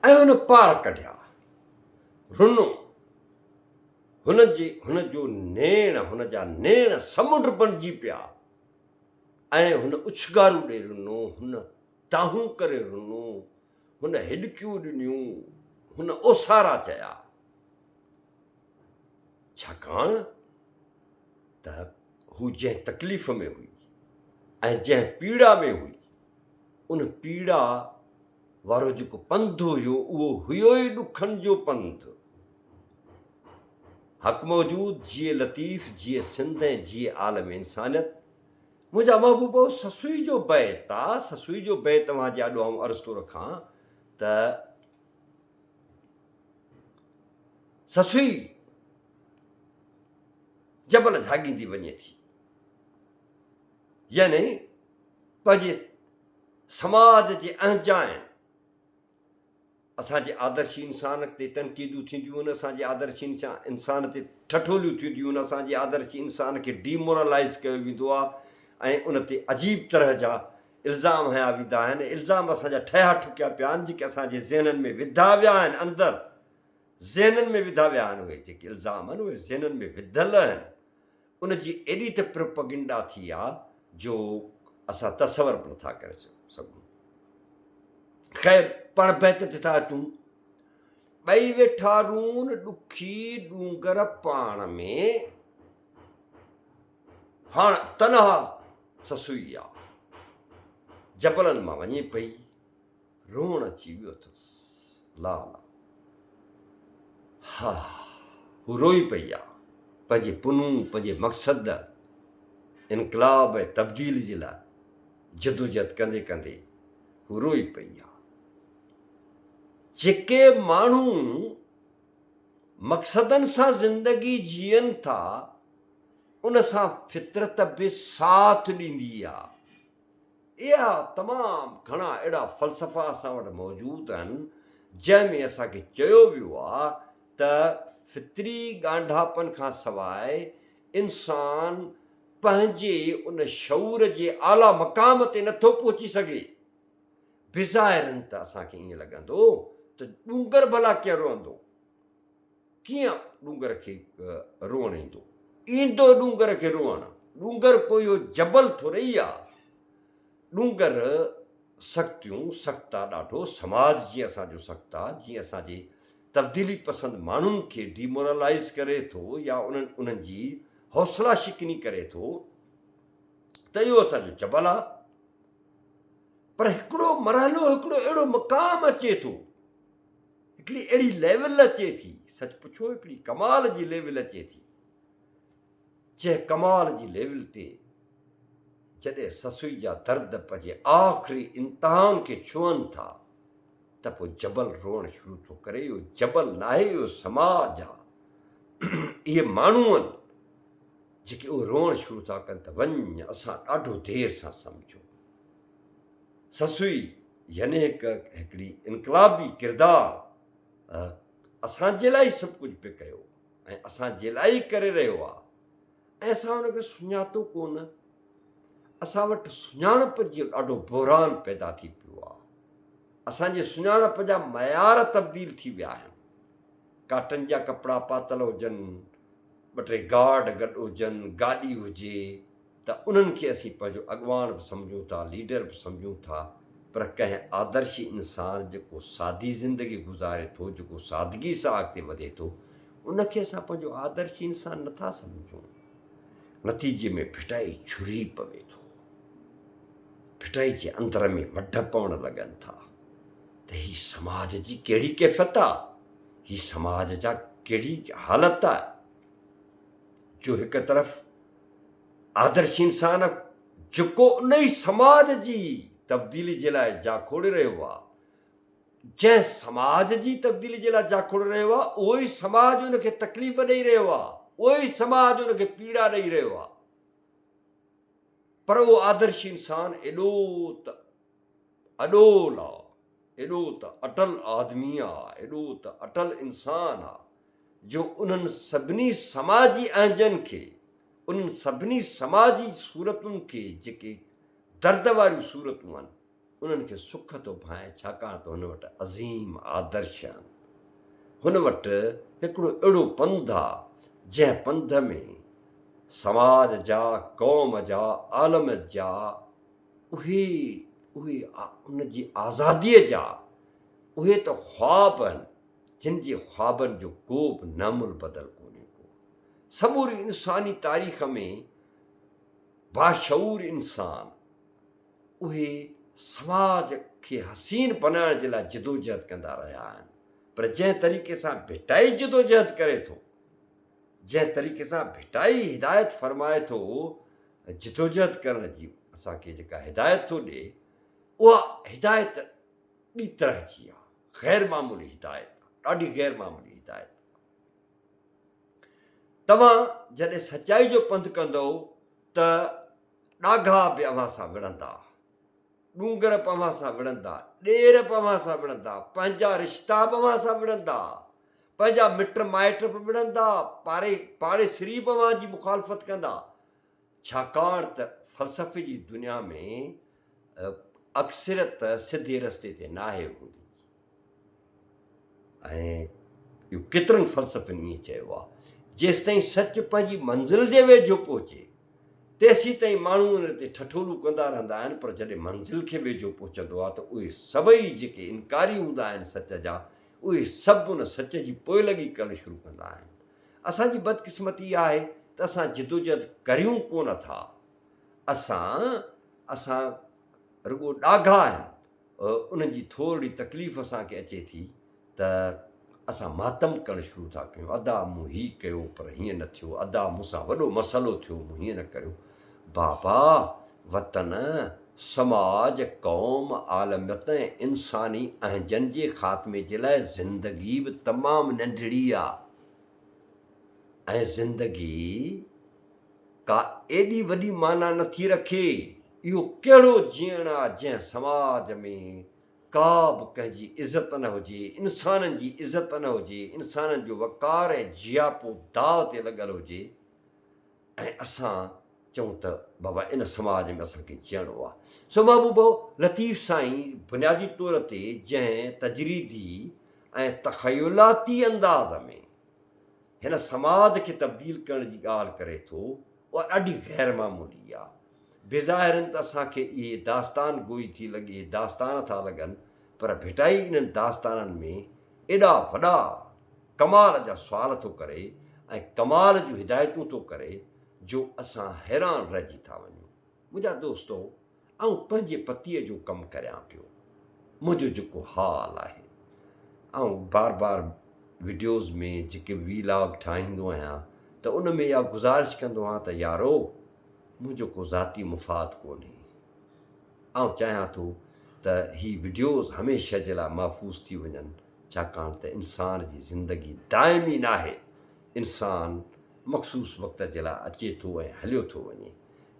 ۽ هن پار ڪڍيا. رنو. هن جي هن جو نيڻ هن جا نيڻ سمنڊ بڻجي پيا ۽ هن اڇگارون ڏئي رنو، هن دانهون ڪري رنو، هن هڏڪيون ڏنيون، هن اوسارا چيا. ڇاڪاڻ ته هو جنهن تڪليف ۾ هئي ۽ جنهن پيڙا ۾ هئي، ان پيڙا وارو جيڪو پنڌ هيو اهو هيو ئي ڏکن جو پنڌ. حق موجود، جيئي لطيف، جيئي سنڌ ۽ جيئي عالم انسانيت. منهنجا محبوبؤ سسئي جو بيت آ، سسئي جو بيت اوهان جي آڏو آئون عرض ٿو رکان ته سسئي جبل جهاڳيندي وڃي ٿي يعني پنهنجي سماج جي اهنجائن، اسان جي آدرشي انسان تي تنقيدون ٿينديون آهن، اسان جي آدرشي انسان تي ٺٺوليون ٿينديون آهن، اسان جي آدرشي انسان کي ڊيمورلائيز ڪيو ويندو آهي ۽ ان تي عجيب طرح جا الزام هنيا ويندا آهن. الزام اسان جا ٺهيا ٺڪيا پيا آهن، جيڪي اسان جي ذهنن ۾ وڌا ويا آهن، اندر ذهنن ۾ وڌا ويا آهن، اهي جيڪي الزام آهن اهي ذهنن ۾ وڌل آهن. ان جي ايڏي ته پروپئگنڊا ٿي آ جو اسان تصور به نٿا ڪري سگهون. خير پاڻ بيت تي ٿا اچون. ٻئي ويٺا رون ڏکي ڏونگر پاڻ ۾، هاڻ تنها سسئي آ، جبلن مان وڃي پئي. روئڻ اچي ويو اٿس. لا لا. ها هو روئي پئي آ. پنهنجي پنهون، پنهنجي مقصد، انقلاب ۽ تبديلي جي لاء جدوجهد ڪندي ڪندي هو روئي پئي آ. جيڪي ماڻهو مقصدن سان زندگي جيئن ٿا، ان سان فطرت به ساٿ ڏيندي آ. اها تمام گهڻا اهڙا فلسفا اسان وٽ موجود آهن، جنهن ۾ اسان کي چيو ويو آهي ته فطري ڳانڍاپن کان سواء انسان پنهنجي ان شعور جي اعليٰ مقام تي نٿو پهچي سگهي. بظاهرن ته اسان کي ائين لڳندو ته ڏونگر ڀلا ڪيئن روئندو؟ ڪيئن ڏونگر کي روئڻ ايندو؟ ايندو ڏونگر کي روئڻ؟ ڏونگر ڪو اهو جبل ٿورئي آ. ڏونگر سختيون، سخت آ ڏاڍو، سماج جيئن اسان جو سخت آ، جيئن اسان جي تبديلي پسند ماڻهن کي ڊيمورلائيز ڪري ٿو يا انهن انهن جي حوصلا شڪني ڪري ٿو ته اهو اسان جو جبل آ. پر هڪڙو مرحلو، هڪڙو اهڙو مقام اچي ٿو، هڪڙي اهڙي ليول اچي ٿي، سچ پڇو هڪڙي ڪمال جي ليول اچي ٿي، جنهن ڪمال جي ليول تي جڏهن سسئي جا درد پنهنجي آخري انتهائن کي ڇهن ٿا ته پوء جبل روئڻ شروع ٿو ڪري. اهو جبل ناهي، اهو سماج آ، اهي ماڻهو آهن جيڪي اهو روئڻ شروع ٿا ڪن ته وڃ اسان ڏاڍو دير سان سمجهيو. سسئي يعني هڪ هڪڙي انقلابي ڪردار اسان جي لاء ئي سڀ ڪجهه پئي ڪيو ۽ اسان جي لاء ئي ڪري رهيو آهي ۽ اسان ان کي سڃاتو ڪونه. اسان وٽ سڃاڻپ جو ڏاڍو بحران پيدا ٿي پيو آهي. اسان جي سڃاڻپ جا معيار تبديل ٿي ويا آهن. ڪاٽن جا ڪپڙا پاتل هجن، ٻه ٽي گارڊ گڏ هجن، گاڏي هجي، ته انهن کي اسين پنهنجو اڳواڻ به سمجهون ٿا، ليڊر به سمجهون ٿا، پر ڪنهن آدرشي انسان جيڪو سادي زندگي گذاري ٿو، جيڪو سادگي سان اڳتي وڌي ٿو، ان کي اسان پنهنجو آدرشي انسان نٿا سمجهون. نتيجي ۾ ڀٽائي جهري پوي ٿو. ڀٽائي جي اندر ۾ وڍ پوڻ لڳن ٿا ته هي سماج جي ڪهڙي ڪيفيت آ، هي سماج جا ڪهڙي حالت آ، جو هڪ طرف آدرشي انسان جيڪو انهي سماج جي تبديلي جي لاء جاکوڙي رهيو آ، جنهن سماج جي تبديلي جي لاء جاکوڙي رهيو آ، اهو ئي سماج ان کي تڪليف ڏئي رهيو آ، اهو ئي سماج ان کي پيڙا ڏئي رهيو آ. پر اهو آدرشي انسان ايڏو ته اڏول آ، ايڏو ته اٽل آدمي آ، ايڏو ته اٽل انسان آ، جو انهن سڀني سماجي اهنجن کي، انهن سڀني سماجي صورتن کي جيڪي درد واريون صورتون آهن، انهن کي سک ٿو ڀانئي ڇاڪاڻ ته هن وٽ عظيم آدرش آهن. هن وٽ هڪڙو اهڙو پنڌ آ، جنهن پنڌ ۾ سماج جا، قوم جا، عالم جا اهي اهي ان جي آزاديء جا اهي ته خواب آهن، جن جي خوابن جو ڪو به نعم البدل ڪونهي ڪو. سموري انساني تاريخ ۾ باشعور انسان اهي سماج کي حسين بنائڻ جي لاء جدوجهد ڪندا رهيا آهن پر جنهن طريقي سان ڀٽائي جدوجهد ڪري ٿو، جنهن طريقي سان ڀٽائي هدايت فرمائي ٿو جدوجهد ڪرڻ جي اسان کي جيڪا هدايت ٿو ڏي اها هدايت ٻي طرح جي آهي، غير معمولي هدايت آهي، ڏاڍي غير معمولي هدايت آهي. توهان جڏهن سچائي جو پنڌ ڪندؤ ته ڏاگها به اوهان سان وڙهندا، ڏونگر به اوهان سان وڙهندا، ڏير به اوهان سان وڙهندا، پنهنجا رشتا به اوهان سان وڙهندا، پنهنجا مٽ مائٽ به وڙهندا، پاري پاڙيسري به اوهان جي مخالفت ڪندا، ڇاڪاڻ ته فلسفي جي دنيا ۾ اڪثريت سڌي رستي تي ناهي هوندي. ۽ اهو ڪيترن فلسفين ائين چيو آهي. جيستائين سچ پنهنجي منزل جي ويجهو پهچي، تيسيتائين ماڻهو ان تي ٺٺولون ڪندا رهندا آهن، پر جڏهن منزل کي ويجهو پهچندو آهي ته اهي سڀئي جيڪي انڪاري هوندا آهن سچ جا، اهي سڀ ان سچ جي پوئلڳي ڪرڻ شروع ڪندا آهن. اسان جي بدقسمتي اها آهي ته اسان جدوجهد ڪريون ڪونه ٿا. اسان اسان رڳو ڏاگها آهن. انهن جي ٿورڙي تڪليف اسان کي اچي ٿي ته اسان ماتم ڪرڻ شروع ٿا ڪيون، ادا مون هي ڪيو پر هيئن نه ٿيو، ادا مون سان وڏو مسئلو ٿيو مون هيئن نه ڪريو. بابا وطن، سماج، قوم، عالميت ۽ انساني اهنجن جي خاتمي جي لاء زندگي به تمام ننڍڙي آ ۽ زندگي ڪا ايڏي وڏي معنيٰ نه ٿي رکي. اهو ڪهڙو جيئڻ آ جنهن سماج ۾ ڪا به ڪنهن جي عزت نه هجي، انسانن جي عزت نه هجي، انسانن جو وقار ۽ جياپو داء تي لڳل هجي ۽ اسان چئون ته بابا ان سماج ۾ اسان کي جيئڻو آ. سو محبوبو لطيف سائين بنيادي طور تي جنهن تجريدي ۽ تخيلاتي انداز ۾ هن سماج کي تبديل ڪرڻ جي ڳالهه ڪري ٿو، اها ڏاڍي غير معمولي آ. بظاهرن ته اسان کي اهي داستان گوئي ٿي لڳي، داستان ٿا لڳن، پر ڀٽائي انهن داستانن ۾ ايڏا وڏا ڪمال جا سوال ٿو ڪري ۽ ڪمال جون هدايتون ٿو ڪري جو اسان حيران رهجي ٿا وڃون. منهنجا دوستو! آئون پنهنجي پتيء جو ڪم ڪريان پيو. منهنجو جيڪو حال آهي. آئون بار بار وڊيوز ۾ جيڪي وي لاگ ٺاهيندو آهيان ته ان ۾ اها گذارش ڪندو آهيان ته يارو منهنجو ڪو ذاتي مفاد ڪونهي. آئون چاهيان ٿو ته هي وڊيوز هميشه جي لاء محفوظ ٿي وڃن ڇاڪاڻ ته انسان جي زندگي دائمي ناهي. انسان مخصوص وقت جي لاء اچي ٿو ۽ هليو ٿو وڃي.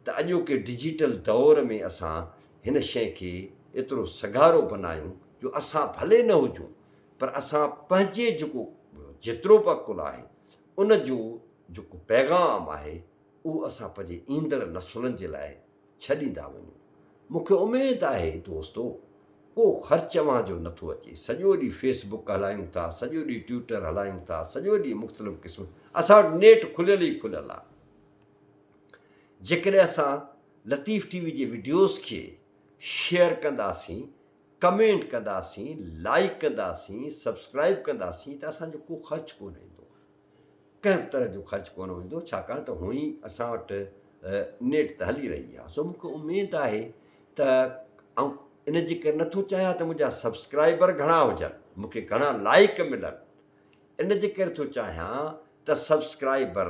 ته اڄوڪي ڊجيٽل دور ۾ اسان هن شيء کي ايترو سگهارو بنايون جو اسان ڀلي نه هجون پر اسان پنهنجي جيڪو جيترو به عقل آهي ان جو جيڪو پيغام آهي اهو اسان پنهنجي ايندڙ نسلن جي لاء ڇڏيندا وڃون. مون کي اميد آهي دوستو ڪو خرچ اوهان جو نٿو اچي سڄو ڏينهن فيس بڪ هلايون ٿا سڄو ڏينهن ٽيوٽر هلايون ٿا سڄو ڏينهن مختلف قسم اسان وٽ نيٽ کليل ئي کليل آهي. جيڪڏهن اسان لطيف ٽي وي جي وڊيوز کي شيئر ڪنداسين، ڪمينٽ ڪنداسين، لائيڪ ڪنداسين، سبسڪرائيب ڪنداسين ته اسان جو ڪو خرچ ڪونه ايندو. ڪنهن به طرح جو خرچ ڪونه ايندو ڇاڪاڻ ته هونئن ئي اسان وٽ نيٽ ته هلي رهي آهي. سو مون کي اميد آهي ته آئون ان جي ڪري نٿو چاهيان ته منهنجا سبسڪرائيبر گهڻا هجن، مون کي گهڻا لائيڪ ملن، ان جي ڪري ٿو چاهيان ته سبسڪرائيبر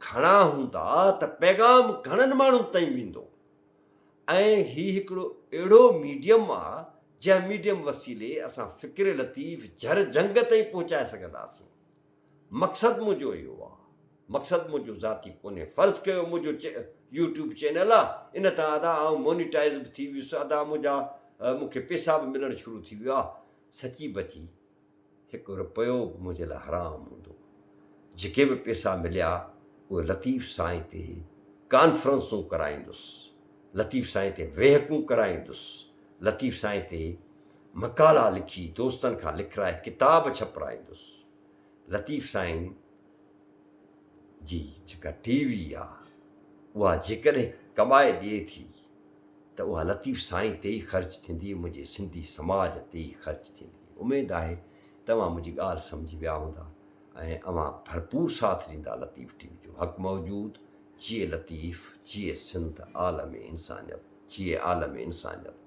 گهڻا هوندا ته پيغام گهڻن ماڻهن تائين ويندو ۽ هي هڪڙو اهڙو ميڊيم آ جنهن ميڊيم وسيلي اسان فڪر لطيف جھر جھنگ تائين پهچائي سگهنداسين. مقصد منهنجو اهو آ. مقصد منهنجو ذاتي ڪونهي. فرض ڪيو منهنجو يوٽيوب چينل آ ان تان ادا آئون مونيٽائيز به ٿي ويس ادا منهنجا مون کي پيسا به ملڻ شروع ٿي ويا سچي بچي هڪ رپيو به منهنجي لاء حرام هوندو. جيڪي به پيسا مليا، اهي لطيف سائين تي ڪانفرنسون ڪرائيندس، لطيف سائين تي ويهڪون ڪرائيندس، لطيف سائين تي مقالا لکي دوستن کان لکرائي ڪتاب ڇپرائيندس. لطيف سائين جي جيڪا ٽي وي آ اها جيڪڏهن ڪمائي ڏئي ٿي ته اها لطيف سائين تي ئي خرچ ٿيندي منهنجي سنڌي سماج تي ئي خرچ ٿيندي. اميد آهي توهان منهنجي ڳالهه سمجهي ويا هوندا ۽ اوهان ڀرپور ساٿ ڏيندا لطيف ٽي وي جو حق موجود جيئي لطيف جيئي سنڌ عالم انسانيت جيئي عالم انسانيت.